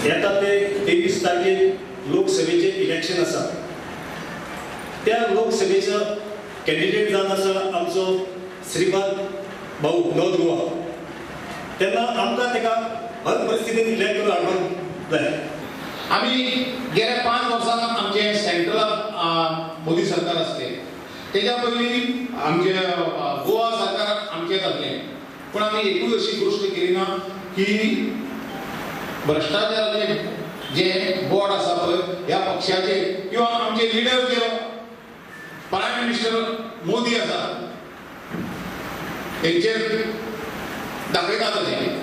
येता ते 23 तारखेक लोकसभेचें इलेक्शन आसा. त्या लोकसभेचो कॅन्डिडेट जावन आसा आमचो श्रीपाद भाऊ नॉर्थ गोवा. तेन्ना आमकां ताका हर परिस्थितीन इलेक्ट करून हाडपाक जाय. आमी गेल्या 5 वर्सां आमचे सेंट्रलाक मोदी सरकार आसले, तेज्या पयलीं आमचे गोवा सरकार आमचेच आसलें, पूण आमी एकूय अशी गोश्ट केली ना की भ्रश्टाचाराचे जे बोर्ड आसा पळय ह्या पक्षाचे किंवा आमचे लिडर जे प्रायम मिनिस्टर मोदी आसा तेंचेर दाखयतात अशें.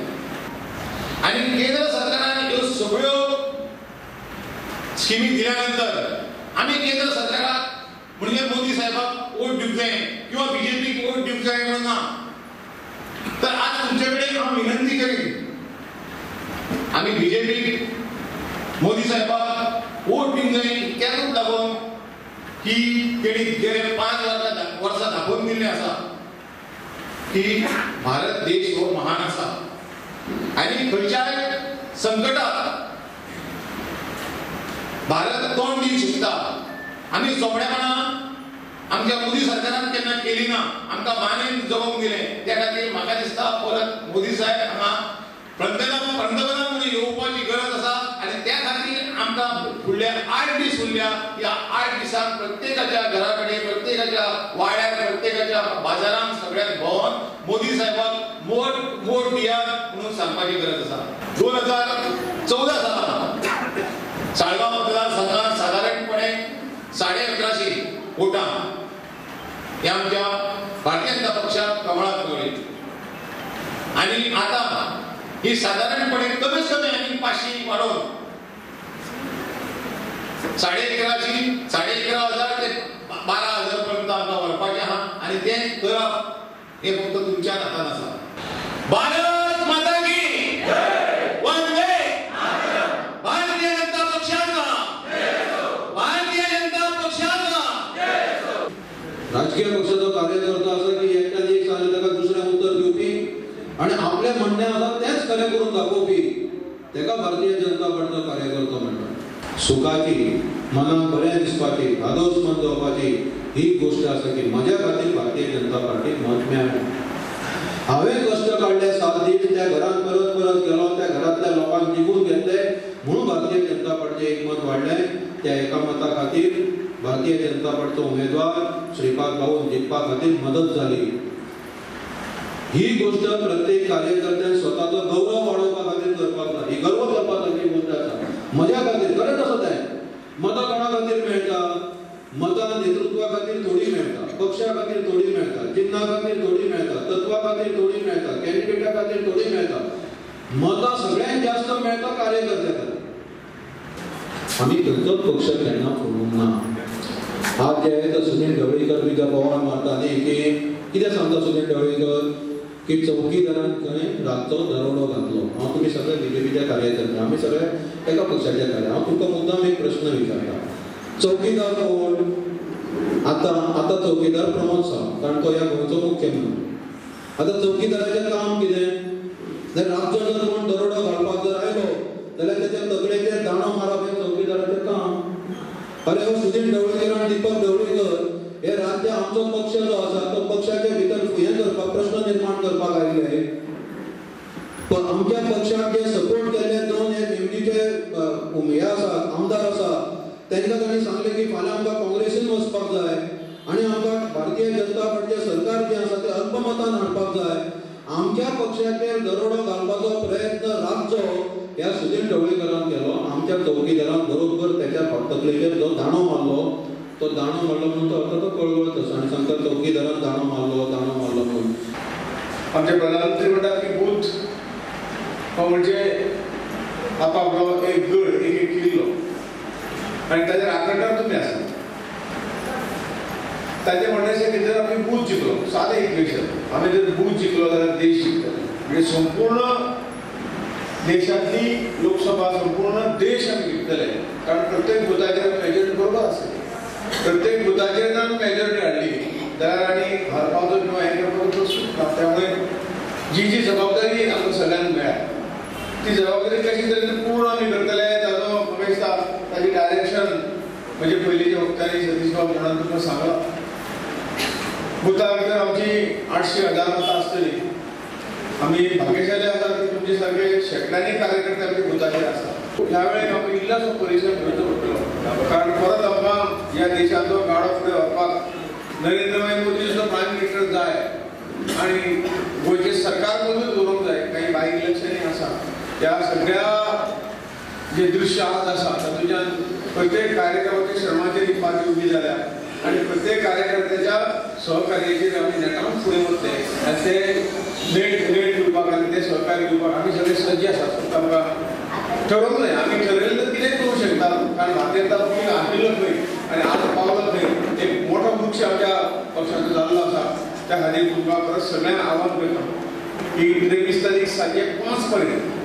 आनी केंद्र सरकारान ह्यो सगळ्यो स्किमी दिल्या नंतर आमी केंद्र सरकाराक म्हणजे मोदी साहेबाक वोट दिवंक जाय किंवा बीजेपीक वोट दिवंक जाय म्हणून ना. तर आज तुमचे कडेन हांव विनंती करीन, आमी बीजेपीक मोदी साहेबाक वोट दिवंक जाय इतक्याकूच लागून की तेणी गेले 5 वर्सां दाखोवन दिल्लें आसा की भारत देश हो महान आसा आनी खंयच्याय संकटाक भारत तोंड दिवंक शकता. आमी सोंपडेपणां आमच्या मोदी सरकारान केन्ना केली ना, आमकां मानेन जगोवंक दिलें. त्या खातीर म्हाका दिसता परत मोदी साहेब हांगा पंतप्रधान म्हणून येवपाची गरज आसा आनी त्या खातीर आमकां फुडले 8 दीस उरल्या. ह्या 8 दिसांक प्रत्येकाच्या घरा कडेन, प्रत्येकाच्या वाड्यार, प्रत्येकाच्या बाजारांत सगळ्याक भोंवन मोदी साहेबाक मोट दियात म्हणून सांगपाची गरज आसा. 2014 सालान साळगांव मतदारसंघात सादारणपणे 1150 वोटां ह्या आमच्या भारतीय जनता पक्षाक कमळाक मेळ्ळी आनी आतां ही सादारणपणे कमीत कमी आनी 500 वाडोवन 11,500 11,500 ते 12,000 पर्यंत आमकां व्हरपाचें आहा आनी तें करप हें फक्त तुमच्या हातान आसा. भारत माता की वंदे, भारतीय जनता पक्षाचा, भारतीय जनता पक्षाचा. राजकीय पक्षाचो कार्यकर्तो आसा की एकट्यान एक सांगलें ताका दुसऱ्याक उत्तर दिवपी आनी आपलें म्हणणें आसा तेंच खरें करून दाखोवपी, ताका भारतीय जनता पार्टीचो कार्यकर्तो म्हणटात. सुखाची, मनाक बरें दिसपाची, धादोस मन जावपाची ही गोश्ट आसा की म्हज्या खातीर भारतीय जनता पार्टीक मत मेळ्ळें. हांवें कश्ट काडले 7 दीस, त्या घरांत परत परत गेलो, त्या घरांतल्या लोकांक जिखून घेतले म्हणून भारतीय जनता पार्टीचें एक मत वाडलें. त्या एका मता खातीर भारतीय जनता पार्टीचो उमेदवार श्रीपाद भाऊन जिखपा खातीर मदत जाली. ही गोष्ट प्रत्येक कार्यकर्त्यान स्वताचो गौरव वाडोवपा खातीर करपाक जाय. ही गर्व करपा सारकी गोष्ट आसा म्हज्या खातीर. खरेंच आसा तें. मतां कोणा खातीर मेळटा? मतां नेतृत्वा खातीर थोडी मेळटा, पक्षा खातीर थोडी मेळटा, चिन्हा खातीर थोडी मेळटा, तत्वा खातीर थोडी मेळटा, कॅन्डिडेटा खातीर थोडी मेळटा. मतां सगळ्यांत जास्त मेळटा कार्यकर्त्या खातीर. आमी खंयचोच पक्ष केन्ना फोडूंक ना. आज जे आहे तर सुनील ढवळीकर बी बोवाळ मारता न्ही की कितें सांगता सुनील ढवळीकर की चौकीदारान थंय रातचो दरोडो घातलो. हांव तुमी सगळे बीजेपीच्या कार्यकर्ते, आमी सगळे एका पक्षाच्या कार्य. हांव तुमकां मुद्दाम एक प्रश्न विचारता, चौकीदार कोण? आतां आतां चौकीदार प्रमोद सावंत, कारण तो ह्या गोंयचो मुख्यमंत्री. आतां चौकीदाराचें काम कितें? जर रातचो जर कोण दरोडो घालपाक जर आयलो जाल्यार तेच्या तकलेचेर दांडो मारप हें चौकीदाराचें काम. अरे हो सुनील ढवळीकर आनी दीपक ढवळीकर हे राज्य आमचो पक्ष जो आसा तो पक्षाच्या भितर हें करपाक, प्रश्न निर्माण करपाक आयिल्ले. पण आमच्या पक्षाक जे सपोर्ट केल्ले 2 हे निवडीचे हे आसात, आमदार आसात, तांकां तांणी सांगलें की फाल्यां आमकां काँग्रेसीन वचपाक जाय आनी आमकां भारतीय जनता पार्टीचें सरकार जें आसा तें अल्पमतान हाडपाक जाय. आमच्या पक्षाचेर दरोडो घालपाचो प्रयत्न रातचो ह्या सुनील ढवळीकरान केलो. आमच्या चौकीदारान बरोबर त्याच्या तकलेचेर जो दांडो मारलो, तो दांडो मारलो म्हणून तो आतां तो कळवळत आसा आनी सांगता चौकीदारान दांडो मारलो, दांडो मारलो म्हणून. आमचे प्रधानमंत्री म्हणटात की बूथ हो म्हणजे आपापलो एक गड, एक किल्लो आनी ताजे राखणदार तुमी आसा. ताजें म्हणणें अशें की जर आमी बूथ जिखलो, सादें इक्वेशन, आमी जर बूथ जिखलो जाल्यार देश जिखतले. म्हणजे संपूर्ण देशांतली लोकसभा, संपूर्ण देश आमी जिखतले, कारण प्रत्येक बुथाचेर मेजॉरिटी बरोबर आसतली. प्रत्येक बुथाचेर जर मेजॉरिटी हाडली जाल्यार आनी हारपाचो किंवा हें करपाचो प्रश्न ना. त्यामुळे जी जी जबाबदारी आमकां सगळ्यांक मेळ्ळ्या ती जबाबदारी कशी तरेन पूर्ण आमी करतले. कोणान तुमकां सांगलां बुथा भितर आमची 800,000 मतां आसतली. आमी भाग्यशाली आसा की तुमचे सारके शेंकड्यांनी कार्यकर्ते आमचे बुथाचेर आसा. ह्या वेळेक आमकां इल्लोसो परिश्रम घेवचो पडटलो, कारण परत आमकां ह्या देशाचो गाडो फुडें व्हरपाक नरेंद्रभाई मोदी जसो प्रायम मिनिस्टर जाय आनी गोंयचें सरकार मजबूत दवरूंक जाय. काही बाय इलेक्शनूय आसा. ह्या सगळ्या जे दृश्य आज आसा तातूंतल्यान प्रत्येक कार्यकर्त्याच्या श्रमाचेर ही पार्टी उबी जाल्या आनी प्रत्येक कार्यकर्त्याच्या सहकार्याचेर आमी नेटान फुडें वतले आनी ते नेट नेट दिवपाक आनी ते सहकार्य दिवपाक आमी सगळे सज्ज आसात. फक्त आमकां ठरोवंक जाय. आमी ठरयलें तर कितेंय करूंक शकता, कारण भारतीय जनता पक्ष आशिल्लो खंय आनी आज पावलो खंय, एक मोठो वृक्ष आमच्या पक्षाचो जाल्लो आसा. त्या खातीर तुमकां परत सगळ्यांक आव्हान करता की 23 तारीख सांजे 5 पर्यंत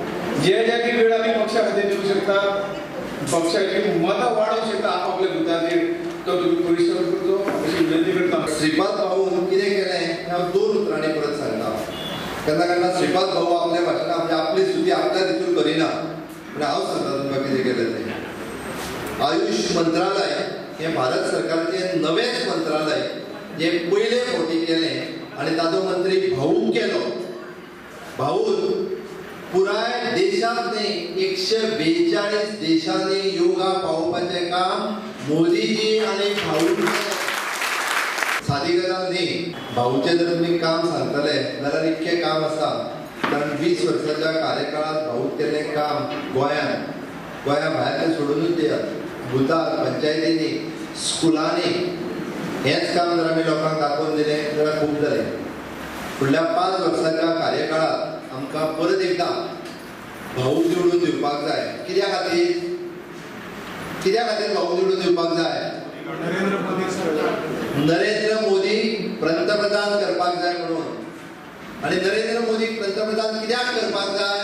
जे ज्या की वेळ आमी पक्षा खातीर दिवंक शकता, पक्षाची मतां वाडोवंक शकता आपआपल्या बुथाचेर, तो तुमी परिश्रम करचो अशी विनंती करता. श्रीपाद भाऊन कितें केलें हें हांव 2 उतरांनी परत सांगता. केन्ना केन्ना श्रीपाद भाऊ आपल्या भाशणां म्हणजे आपली स्तुती आपल्या तितून करिना, पूण हांव सांगता तुमकां कितें केलें तें. आयुष मंत्रालय हें भारत सरकाराचें नवेंच मंत्रालय जें पयले फावटी केलें आनी ताचो मंत्री भाऊ केलो. भाऊन पुराय देशांत न्ही 142 देशांनी योगा पावोवपाचें काम मोदीजी आनी भाऊ. सादी गजाल न्ही. भाऊचें जर तुमी काम सांगतले जाल्यार इतकें काम आसा, कारण 20 वर्साच्या कार्यकाळांत भाऊन केल्लें काम गोंयांत, गोंया भायर तें सोडुनूच दियात, बुथार, पंचायतींनी, स्कुलांनी हेंच काम जर आमी लोकांक दाखोवन दिलें जाल्यार खूब जालें. फुडल्या 5 वर्साच्या कार्यकाळांत आमकां परत एकदां भाऊ निवडून दिवपाक जाय. कित्या खातीर? कित्या खातीर भाऊ निवडून दिवपाक जाय? नरेंद्र मोदी पंतप्रधान करपाक जाय म्हणून. आनी नरेंद्र मोदी पंतप्रधान कित्याक करपाक जाय?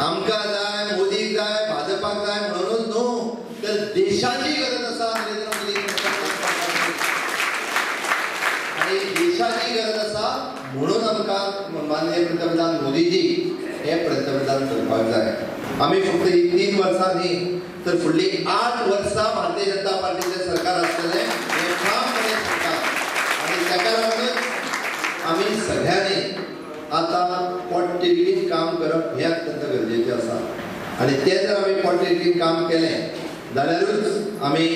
आमकां जाय, मोदीक जाय, भाजपाक जाय म्हणूनच न्हू, तर देशाची गरज आसा नरेंद्र मोदी पंतप्रधान. आनी देशाची गरज आसा म्हणून आमकां माननीय पंतप्रधान मोदीजी हे पंतप्रधान करपाक जाय. आमी फक्त ही 3 वर्सां न्ही तर फुडली 8 वर्सां भारतीय जनता पार्टीचें सरकार आसतलें हें ठामपणे सांगता. आनी ताका लागूनच आमी सगळ्यांनी आतां पोटतिडकीन काम करप हें अत्यंत गरजेचें आसा. आनी तें जर आमी पोटतिडकीन काम केलें जाल्यारूच आमी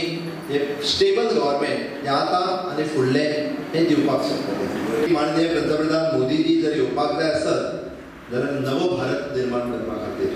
एक स्टेबल गव्हर्मेंट हें आतां आनी फुडलें हें दिवपाक शकतले. माननीय पंतप्रधान मोदीजी जर येवपाक जाय आसत जाल्यार नवो भारत निर्माण करपा खातीर.